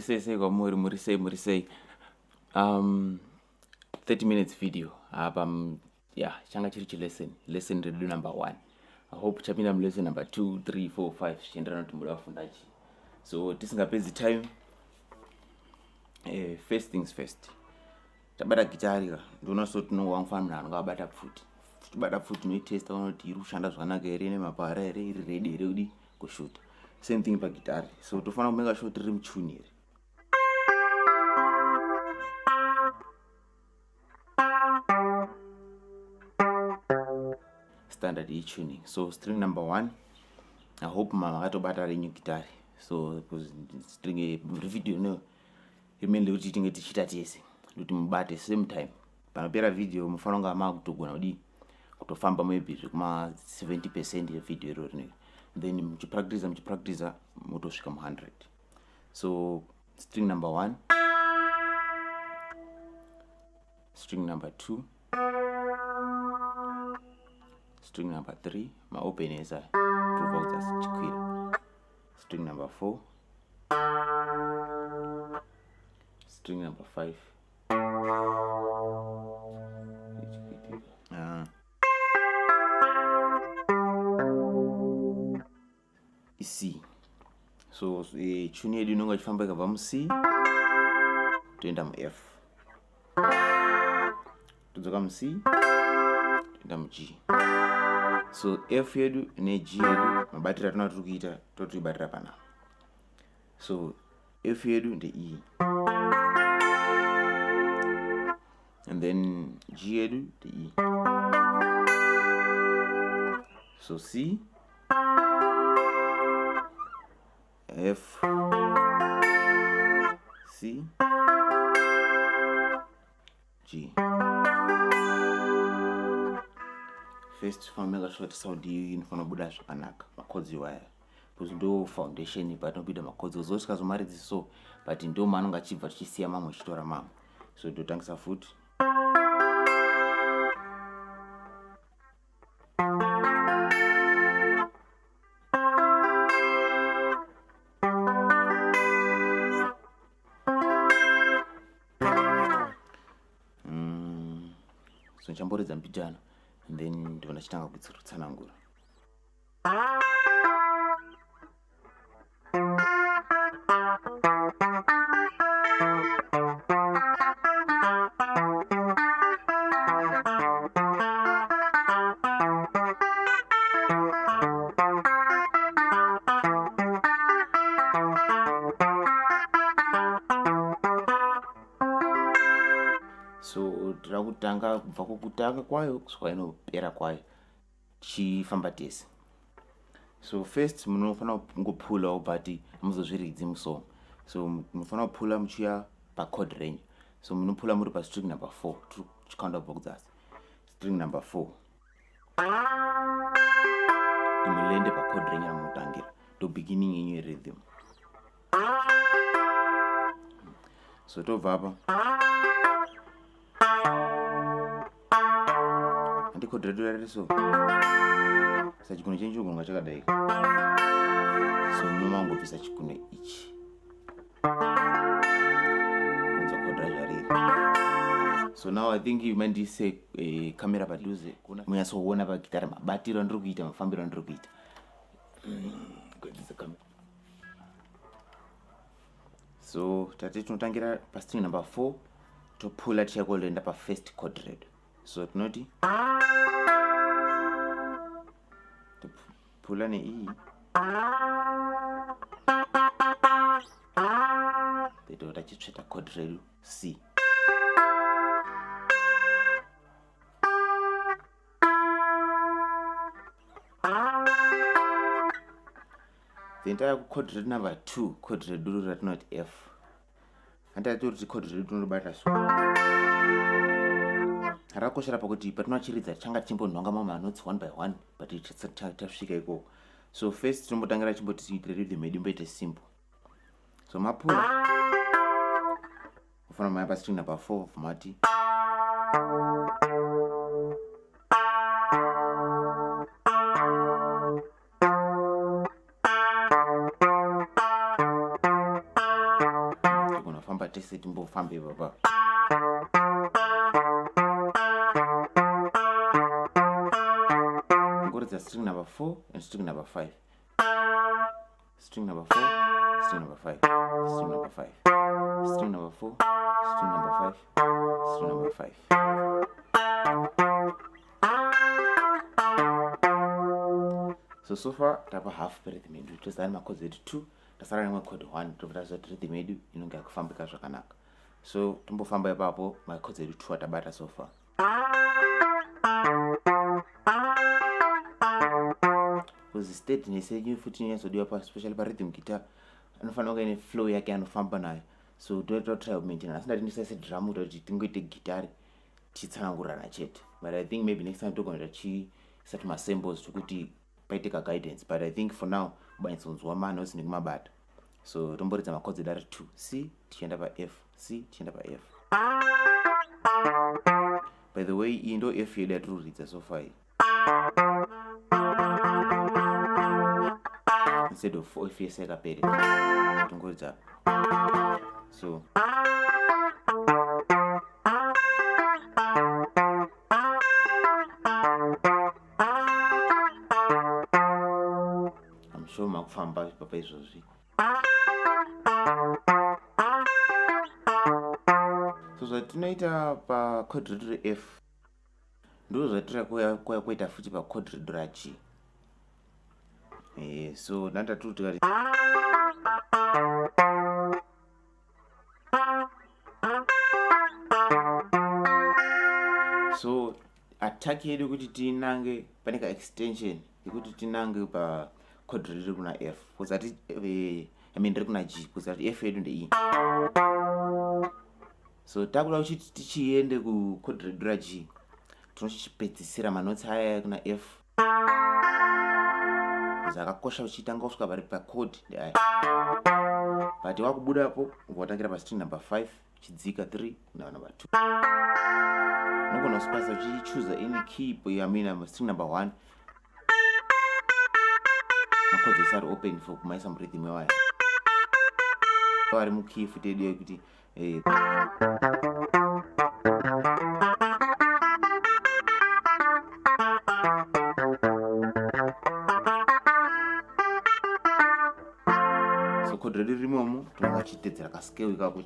Muri sei sei kwamuri, muri sei, muri sei. 30 minutes video apa, yeah, changa chiri chilesson, lesson redu number 1. I hope chapinda mulesson number 2, 3, 4, 5 zvichienderana kuti muda kufunda chii. So tisingapedzi time, first things first, tabata gitari ka, ndoona so tinongo wangufanira munhu anonga abata pfuti. Tibata pfuti tinoitesta kuona kuti iri kushanda zvakanaka here, ine mapara here, iri ready here kudi kushuta. Same thing pagitari, so tofanira kumeka sure tiri mutune here. Standard E tuning. So string number 1, I hope mama akatobata renyu gitari. So because string video no imene kuti tinge tichita tese kuti mubate same time. Panopera video mufanira kunga makutogona kudii kutofamba maybe zvekuma 70% yevideo iro rinenge, then muchipractice muchipractice motosvika mu 100. So string number 1, string number 2, string number 3, ma open esa prova kuti asichikwira, string number 4, string number 5. C. So tune yedu inonga ichifamba ikabva mu C toenda mu F, todzoka mu C toenda mu G. So F yedu ne G yedu mabatiro atinova tiri kuita totoibatira panapa. So F yedu nde E, and then G yedu nde E. So C, F, C, G. First fameka sure kuti sound iyi inofanira kubuda zvakanaka, makodzi iwaya, because ndo foundation patinopinda makodzi uzosvika so, but ndo maanonga achibva tichisiya mamwe chitora mamwe. So totangisa futi. So ndichamboridza mbijana and then ndibva ndachitanga kutsanangura. So tira kutanga kubva kukutanga kwayo kusvika inopera kwayo tichifamba tese. So first munofanira kungopulawo, but hamuzozviridzi musong. So munofanira kupula muchiya pachord renyu. So munopula muri pastring number 4, tiri kuchicounta kubva kudzasi. String number 4 mulende pachord renyu ramunotangira, ndo beginning yenyu yerhythm. So tobva apa handi chord redu rari so, saka chikunwe chenyu chinogona chakadai. So munomangobvisa chikunwe ichi, kunza chord racho riri. So now I think you mandise kamera padhuze munyatsoona pagitari mabatiro andiri kuita, mafambiro andiri kuita. Kuedzesa kamera. So tati tinotangira pastring number 4, topula tichakolenda pafirst chord redu. So tinoti topula neiyi, then tachitsveta chord redu C. Then tava kuchord redu number 2, chord redu ratinoti F. Handati kuti chord redu tinobata so rakakoshera pakuti patinochiridza tichanga tichimbonhonga mamwe manotes one by one, but tasvika ikoko. So first tinombotangira chimboti rhythm yedu imboite simple. So mapula ufanira kumhanya pastring number 4, mati tese timbofambe ipapa. Ngoridza string number 4 and string number 5, string number 4, string number 5, string number 5, string number 4, string number 5, string number 5. So far tapa half rhythm yedu, tozara nemacodes edu 2, tasara nemwe code 1, tobva taziva kuti rhythm yedu inonge yakufambika zvakanaka. So tombofamba ipapo macodes edu 2 atabata so far, because steadiness yenyu futi inonyatsodiwa especially parhythm guitar. Anofanira kunge ine flow yake anofamba nayo, so totry kumaintain. Asi ndati ndisaise drum kuti tingoite gitari tichitsanangurana chete, but I think maybe next time togona tichiisa tumasamples tokuti paite kaguidance, but I think for now kubanyatsonzwa manotes nekumabata. So tomboridza macodes edu ari 2, C tichienda pa-F, C tichienda pa-F. By the way, iyi ndo F yedu yatiri kuridza so far iyi, instead of F yese yakapera tongoridza. So I'm sure makufamba papa izvozvi. So zvatinoita pachord redu reF ndo zvatiri kuya kuita futi pachord redu raG. So ndandatiri tikati so attack yedu kuti tinange pane kaextension yekuti tinange pachord riri kuna F, kuzati I mean riri kuna G, kuzati F yedu ndeiyi. So takuda kuti tichiende kuchord redu raG, tinochichipedzisira manotsi aya kuna F, zvakakosha uchitanga kusvika pari pachord ndeaya, but wakubudapo ubva watangira pastring number 5, chidzika 3 kuna number 2. Unogona kusipasa uchichuza any key, I mean string number 1. Macodes ese ari open for kumaisa murhythm yawaya ari mukey futi yedu yekuti so chord redu rimomo tinonga tichitedzera kascale ikako,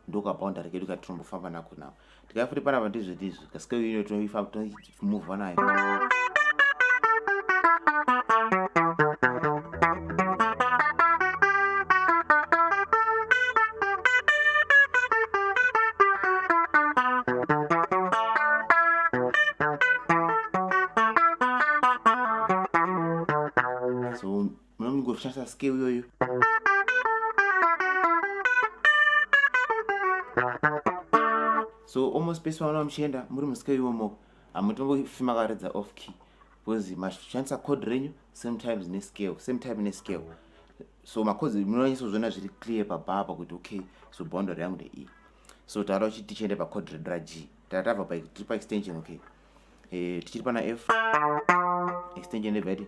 ndokaboundary kedu katinombofamba nako. Nawo tikaya futi panapa ndizvo kascale ino tinoimuvha nayo. So munongoshandisa scale iyoyo. So almost pese pamunova muchienda muri muscale imomo, hamutombofi makaridza off key, because mashandisa chord renyu same times nescale, same time nescale. So macodes munonyatsozviona zviri clear pabhapa kuti okay, so boundary yangu ndeiyi. So taura kuti tichiende pachord redu raG, tatabva tiri paextension. Okay, tichiri pana F, extension yebva yati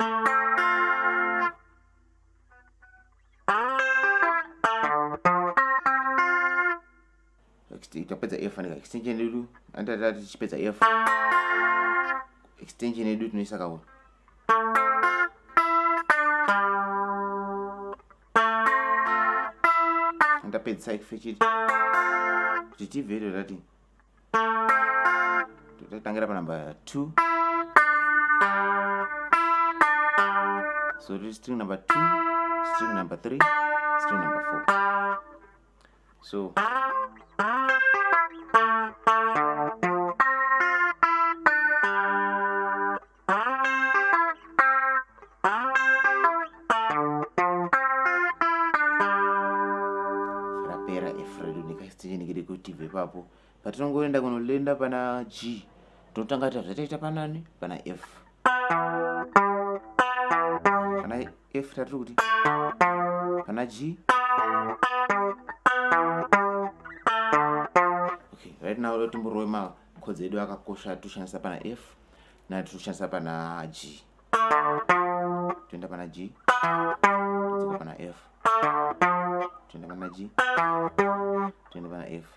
tapedza F anika extension yedu, andati tichipedza F extension yedu tinoisa kawo andapedzisa F chiti kuti tibve totati totatangira panumber 2. So tiri string number 2, string number 3, string number 4. So rapera F redu nekaextension kedu kuti tibve ipapo. Patinongoenda kunolenda pana G, tinotanga ta zvataita panani pana F. Pana F tatiri kuti pana G. Okay, right now timborove macodes edu akakosha toshandisa pana F natoshandisa pana G. Toenda pana G, todzoka pana F. Toenda pana G, toenda pana F,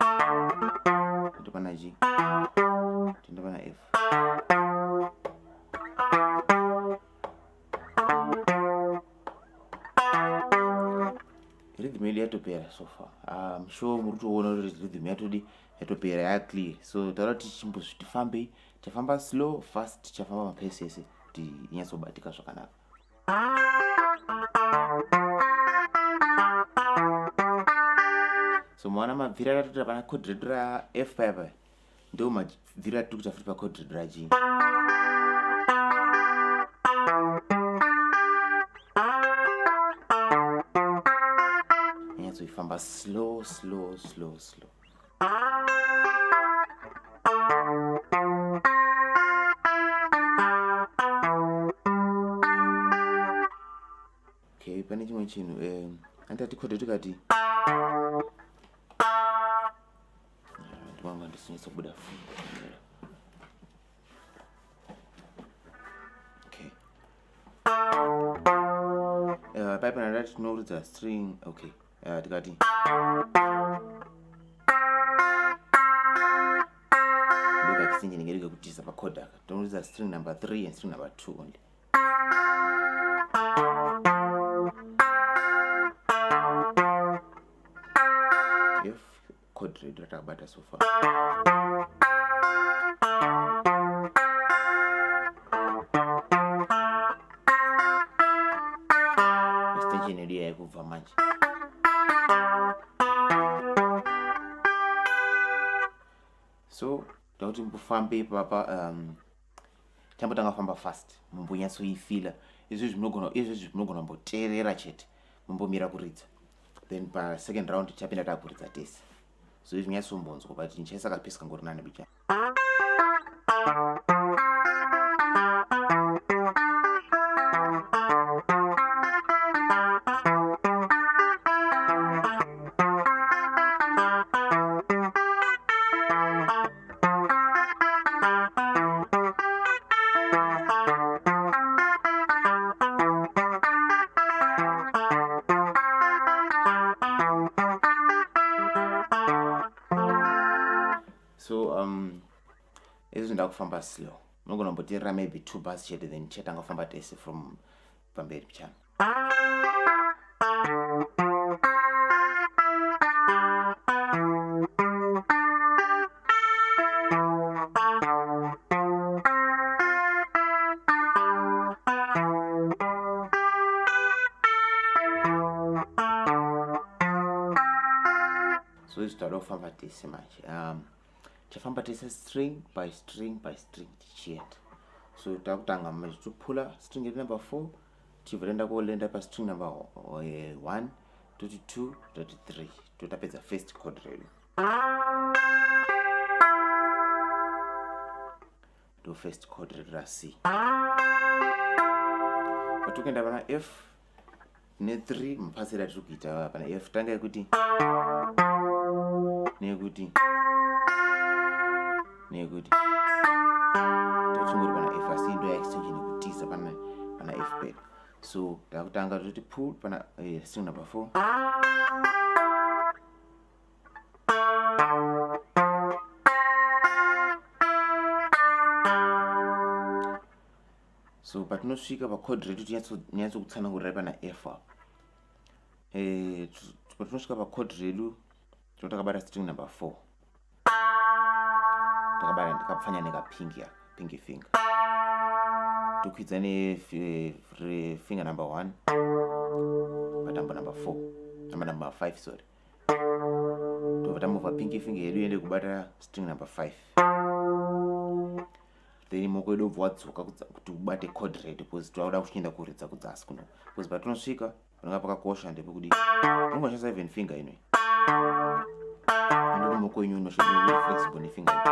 toenda pana G, toenda pana F. Rhythm yedu yatopera so far. I'm sure muri kutoona kuti rhythm yatodi yatopera, yaclear. So taura kuti chimbozvi tifambei, tafamba slow, fast, tichafamba mapesi ese kuti inyatsobatika zvakanaka. So maona mabvira atatoita pana chord redu ra F paya paya, ndo mabvira atiri kuita futi pachord redu ra G. Nyatsoifamba slow, slow, slow, slow. Okay, pane chimwe chinhu, andati chord tikati ndimanga ndisinyatsa kubuda. Okay, paipa ndati tinoridza string. Okay, tikati ndokachisinji nenge kekutisa pachord aka, tinoridza string number 3 and string number 2 only. F chord redu ratakabata so far. Extension yedu yaikubva manje. So takuti mbofambe ipapa, tambotanga kufamba fast, mumbonyatsoifila. Izvozvi munogona kumboteerera chete, mumbomira kuridza, then pasecond round tichapinda takuridza tese. So izvi munyatsombonzwa, but ndichaisa kapesi kangori nani bicha. So izvi ndakufamba slow, munogona kumboteerera maybe two bars chete, then chatanga kufamba tese from pamberi pichana. So izvi tauda kufamba tese manje, tichafamba tese string by string by string tichienda. So takutanga manje, topula string yedu number 4, tichibva taenda kolenda pastring number 1, toti 2, toti 3, totapedza first chord redu. Ndo first chord redu ra C. Patikuenda pana F ne3, mapaseri atiri kuita pana F, tanga yekuti neyekuti neyekuti, tochingori pana F, asi ndo yaextension yekutiza pana F pedu. So takutanga toti pull pana string number 4. So patinosvika pachord redu, tinyatsokutsanangurira pana F apa. Patinosvika pachord redu, tino takabata string number 4, takabata ndikapfanya nekapingi aka, pinky finger, tokwidza nefinger number 1 patambo number 4, number 5, sorry. Tobva tamuvha pinky finger yedu iende kubata string number 5, then maoko edu obva wadzoka kuti ubate chord redu, because tauda kuchienda kuridza kudzasi kuno, because patinosvika panonga pakakosha ndepekudi unongoshandisa even finger inoi, indoti maoko enyu unoshandisa flexible nefinger iyi,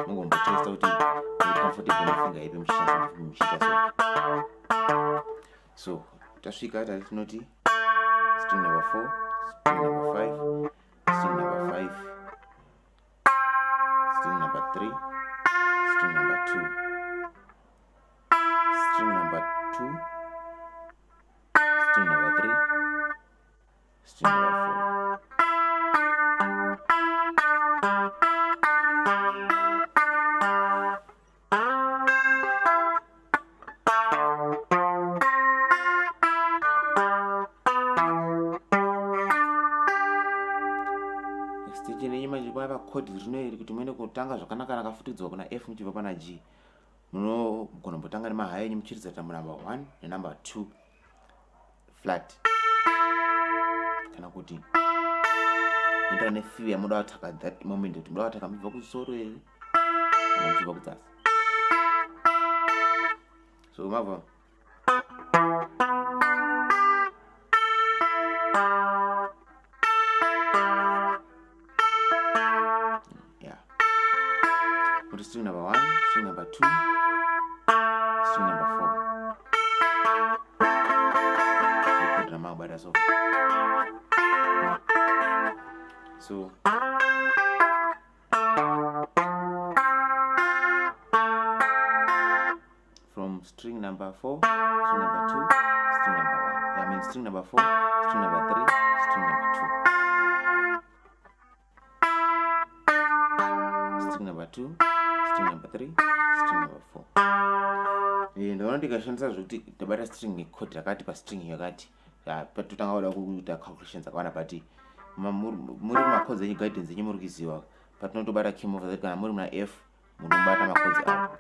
mungombotesta kuti muri comfortable nefinger ipi muchishandisa muchiita. So tasvika, tati tinoti string number 4, string number 5, string number 5, string number 3, string number 2, string number 2, string number 3. Number 4. Extension yenyu manje paya pakodi rino iri kuti muende kutanga zvakanaka rakafutidzwa kuna F muchibva pana G. Munogona kumbotanga nemahaya enyu muchiridza tambo number 1 nenumber 2 flat, kana kuti inoita nefeel yamuda kutaka that moment, kuti muda kutaka muchibva kusoro here kana muchibva kudzasi. So mabva yeah, kuti string number 1, string number 2, string number 4, record ramabata. So from string number 4, string number 2, string number 1, I mean string number 4, string number 3, string number 2, string number 2, string number 3, string number 4. Ndaona ndikashandisa zvekuti ndabata string nechord yakati pastring yakati, patotanga kuda kuita calculations akawanda, but muri machords enyu, guidance yenyu muri kuiziva. Patinotobata key move, kana muri muna F, munobata machords apo.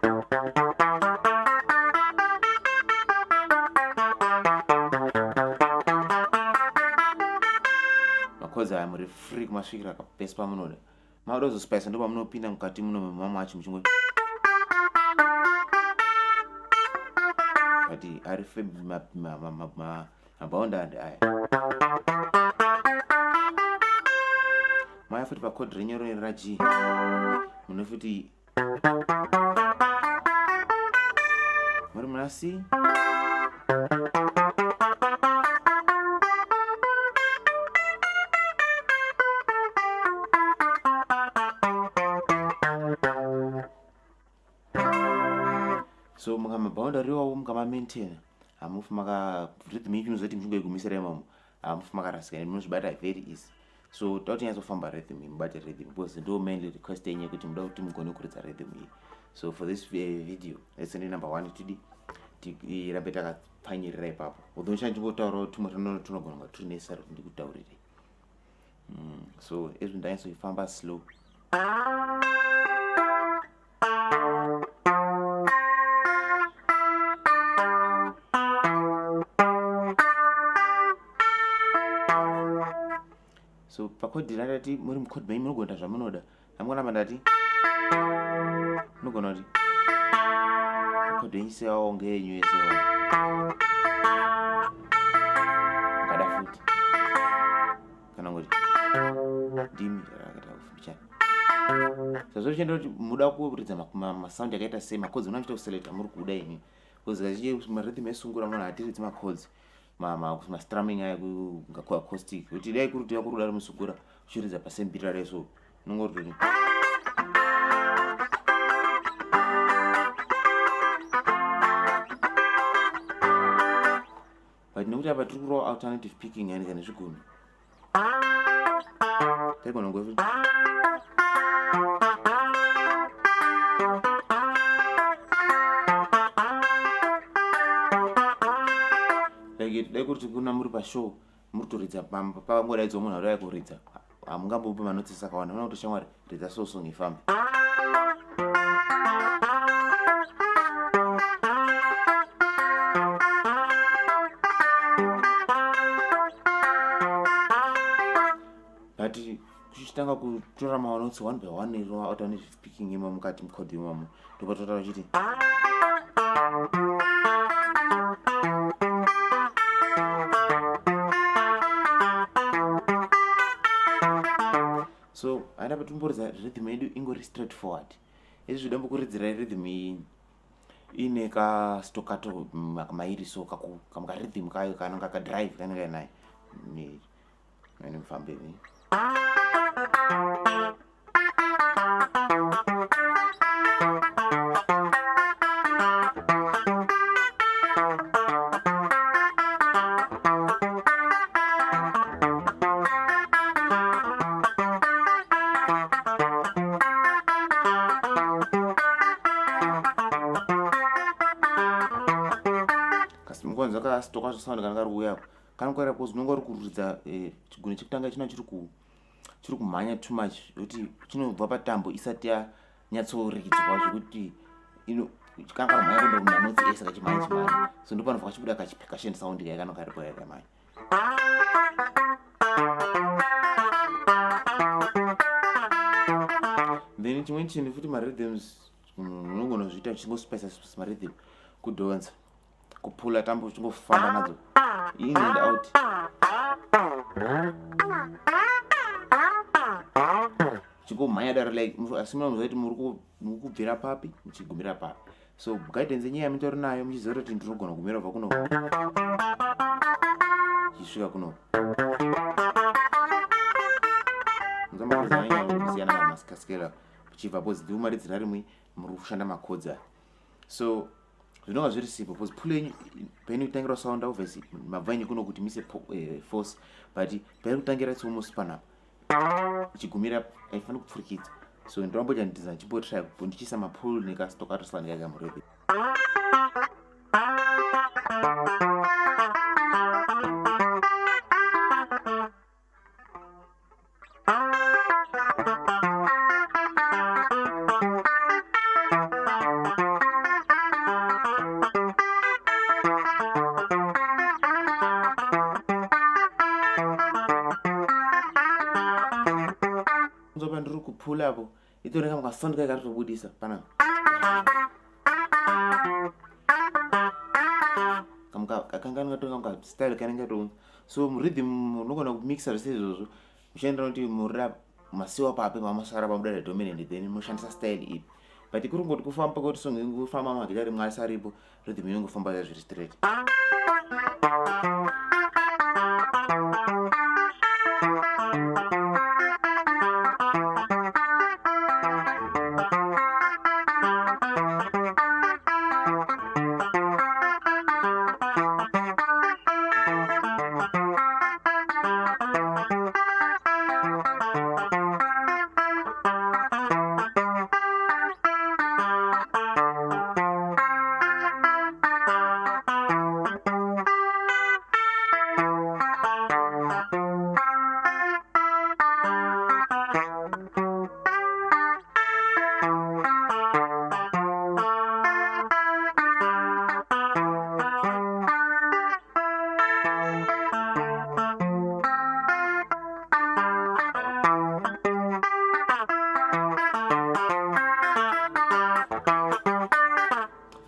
Machords aya muri free kumasvikira pese pamunoda. Makuda kuzospice, ndo pamunopinda mukati muno memamwe acho muchingo, but ari maboundary aya. Maya futi pachord renyu rino ra G, mune futi muri muna C, so mukamaboundary iwawo mukamamaintaina, hamufi maka rhythm yenyu inozoti muchingoigumisira imomo, hamufi makarasika, munozvibata very easy. So tauti nyatsofamba rhythm, mubate rhythm, because ndo mainly request yenyu yekuti muda kuti mugone kuridza rhythm iyi. So for this video, lesson number 1, tidi tirambe takapfanyirira ipapo, although ndichangotaurawo tumwe tunogona kunga turi necessary kuti ndikutaurire. So izvi ndanyatsoifamba slow. So pachord randati muri muchord menyu munogona zvamunoda. Hamugona ndati munogona kuti chord yenyu sewawo ngeyenyu yese, mukada futi kana kuti ndimi rakaita kufumbichana sazvo zvichienda kuti muda kuridza masound yakaita sei, machords munochita kuselecta muri kuda imi, because kazhinji marhythm esungura munoona hatiridzi machords, mastrumming aya acoustic, kuti dai kuri kuti kuri kuda musungura uchiridza pasame beat radai, so unongoti but nekuti apa tiri kurova alternative picking yani kana zvigunwe, taigona ngo like dai kuri kuna muri pashow, muri kutoridza, pangodaidzwa munhu arikuya kuridza, hamungambopi manotes akawanda. Munoona kuti shamwari, ridza so song ifambe. But kuchitanga kutora manotes one by one alternative picking imo mukati muchord imomo, ndopatotaura uchiti so haina patimboridza rhythm yedu ingori straight forward. Izvi zvidambokuridzirai rhythm iyi ine kastoccato mairi, so kamukarhythm kayo kanonga kadrive kanenge kainayo nemufambe. Unonzwa kastoccato sound kana kari kuuya apo kanokwarira because unonga uri kuridza eh, chigunwe chekutanga chino chiri ku chiri kumhanya too much zvekuti chinobva patambo isati yanyatsoridzwa zvekuti kanga kamhanya kuenda kumanotsi ese kachimhanya chimhanya. So ndopanobva kachibuda kachipercussion sound kaya kano karipo kaya kamhanya. Then chimwe chinhu futi, marhythms unogona kuzviita uchingospice marhythm, kudhonza, kupula tambo uchingofamba nadzo in and out, chingomhanya daro like, asi munoziva kuti muri kubvira papi muchigumira papi. So guidance yenyaya yamutori nayo, muchiziva kuti ndinogona kumira kubva kuno chisvika kuno, kusiyana mamaskaskela uchibva, because ndiwo maridzira rimwe muri kushanda macodes aya. So zvinonga zviri simple because pull yenyu paini kutangira sound, obviously mabva enyu kuno kuti mise force, but pairi kutangira it's almost panapa ichigumira, haifaniri kupfurikidza. So ndiramba ndiza ndichimbotry ndichiisa mapull nekastoccato sound kaka murhythm. Nzopa ndiri kupula apo, itori kasound kai karitobudisa panapa, kakangani katonga style kanenge katounza. So murhythm unogona kumixa zvese izvozvo muchiendera kuti murira masiwa papi, mamasara pamuda dominant, then mushandisa style ipi. But kuri kungoti kufamba kwekuti song ingofamba magitari rimwe asaripo, rhythm inongofamba zviri straight.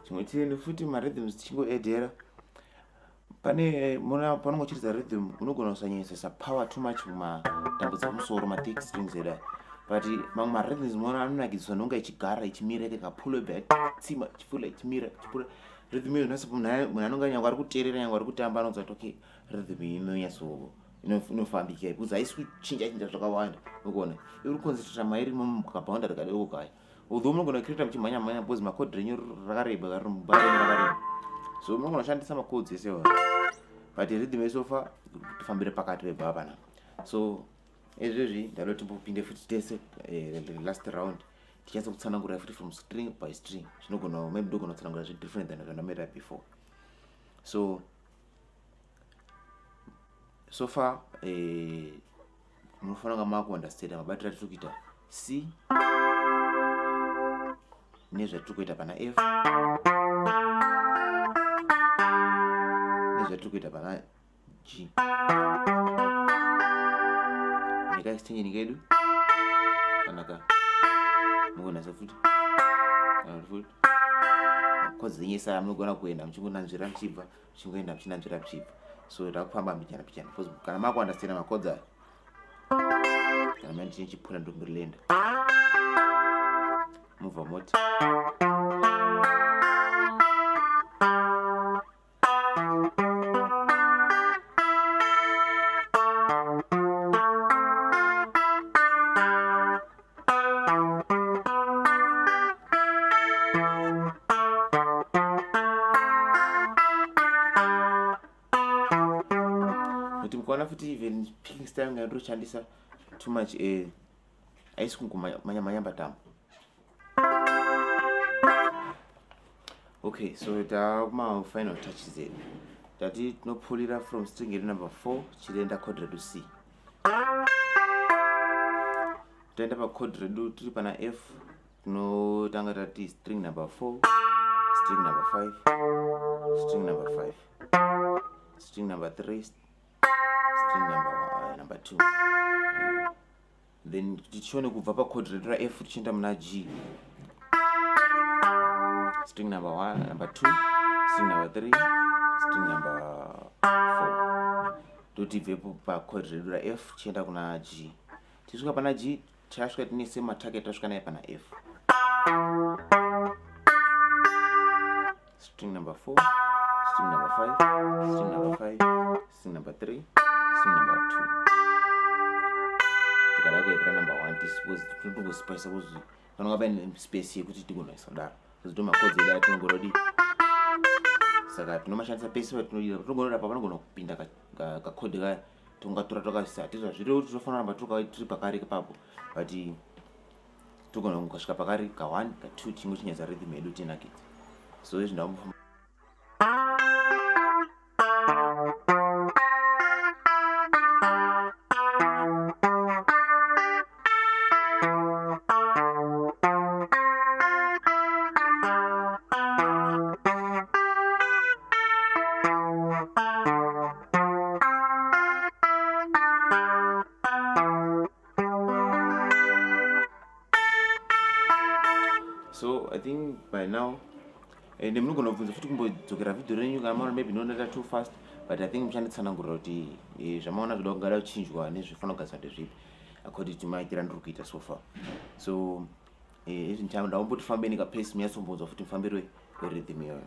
Chimwe chinhu futi, marhythms tichingoedhera, pane muna panongochiridza rhythm unogona kusanyanyisa power too much mumatambo dzemusoro, mathick strings edu aya. But mamwe marhythms muona anonakidziswa nonga ichigara ichimira, ikapula ibva yatsima, ichipula, ichimira, ichipula. Rhythm iyo nhasi munhu anonga nyange ari kuteerera, nyange ari kutamba, anonzwa kuti okay, rhythm iyi inonyatso inofambika, because haisi kuchinja chinja zvakawanda. Unokuona iri kuconcentrata mairi mukaboundary kadoko kaya, although munogona kucreata muchimhanya mhanya because machord renyu rakareba, bar renyu rakareba, so munogona kushandisa macodes ese iwayo. But rhythm so far tifambire pakati pebva panapa. So izvezvi ndada timbopinde futi tese last round, tichanyatsa kutsanangura futi from string by string. Zvinogona maybe ndogona kutsanangura zviri different than zvandamaita before. So far munofanira kunga makuunderstanda mabatiro atiri kuita C nezvatiri kuita pana F nezvatiri kuita pana G neka extension kedu kanaka. Mugonasa futi kana futi chords dzenyesa, munogona kuenda muchingonanzvira muchibva, muchingoenda muchinanzvira muchibva. So takufamba mbichana mbichana because kana makuunderstanda macodes aya, kana mani tichipura ndombirilenda mubva moti kuti mukaona futi even picking style nga ndoshandisa too much, haisi kungomanya patambo. Okay, so takuma final touches edu. Tati tinopfuurira from string yedu number 4, tichienda chord redu C. Toenda pachord redu tiri pana F, tinotanga tati string number 4, string number 5, string number 5, string number 3, string number 2. Then tichione kubva pachord redu raF tichienda muna G, string number 1, number 2, string number 3, string number 4. Totibvepo pachord redu raF tichienda kuna G. Tisvika pana G, tasvika tine same attack yatasvika naye pana F, string number 4, string number 5, string number 5, string number 3, string number 2. Tikada kuedhera number 1, tisuppose tinotongospaisa kuzi panonga paine space yekuti tigonoisa kudaro, because ndo machords edu atinongorodi, saka tinomashandisa pese patinodira. Patinongonora pa panogona kupinda kachord kaya, tongatora tokaisa. Hatizvazviri kuti tofanira kuramba tiri pakare ipapo, but togona kukasvika pakari ka1, ka2, chingochinyaza rhythm yedu tinakidza. So izvi ndambofamba. So I think by now, ende munogona kubvunza futi, kumbodzokera vhidhio renyu kana maona maybe ndinoenda too fast, but I think muchanditsanangurira kuti zvamaona zvoda kungada kuchinjwa nezvifanira kugadzirwa ndezvipi according to maitiro andiri kuita so far. So izvi ndaumboti fambeni kapace, munyatsombonzwa futi mufambiro werhythm iyoyo.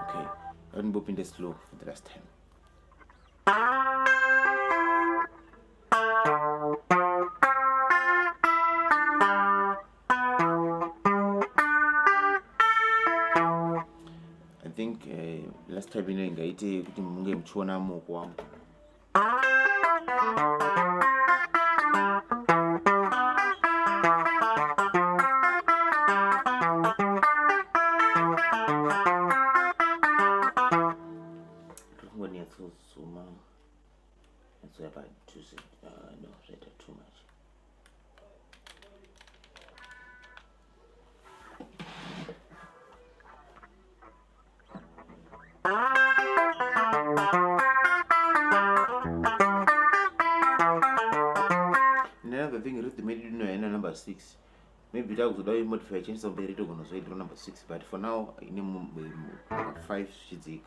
Okay, ndimbopinde slow for the last time. I think last time ino ingaite kuti munge muchiona muoko wangu. Tiri kungonyatsozuma, nyatsoya padhuze. No, zvaita too much. Another thing, rhythm yedu inoenda number 6. Maybe takuzoda kuimodify, chiendesa mberi, togona kuzoidira number 6, but for now ine number 5 zvichidzika.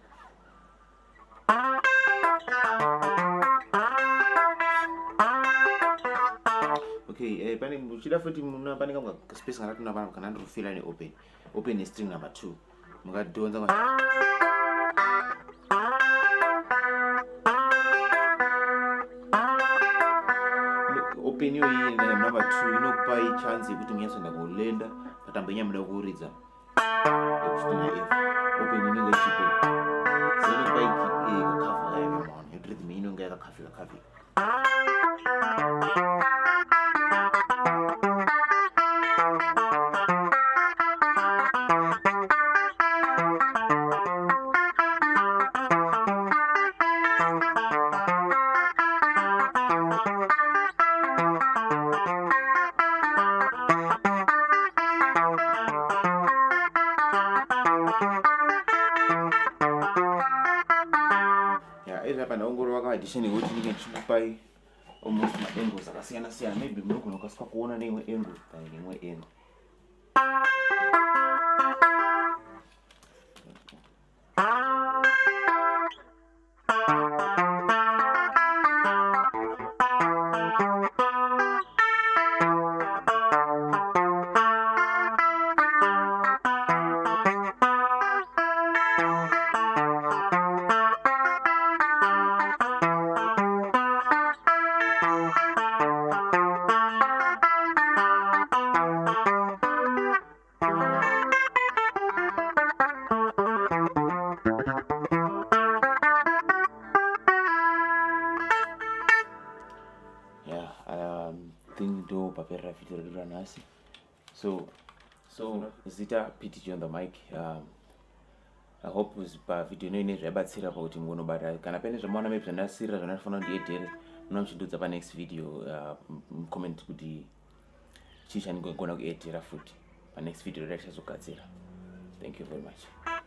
Okay, pane muchida futi muna pane kamwe space kana tuna pana kana ndiri kufila neopen open nestring number 2, mukadhonza open iyoyi number 2 inokupai chance yekuti munyatsoenda kulenda patambo yenyamuda kuridza yekuti na F. Open inenge ichipo, so inokupai kacover kaya kamaona yekuti rhythm inonge yakakafika kafika. Ya, izvi apa ndaongorora kaaddition yekuti ndinge ndichikupai almost maangles akasiyana siyana. Maybe munogona kukasika kuona neimwe angle than neimwe angle. Yeah, think ndo paperera video redu ranhasi. So zita PTG on the mic. I hope pavideo ino ine zvaibatsira pakuti munobata. Kana paine zvamaona maybe zvandasirira, zvandinofanira kundiedhere, muna muchindudza panext video, comment kuti chii chandingogona kuedhera futi panext video ratichazogadzira. Thank you very much.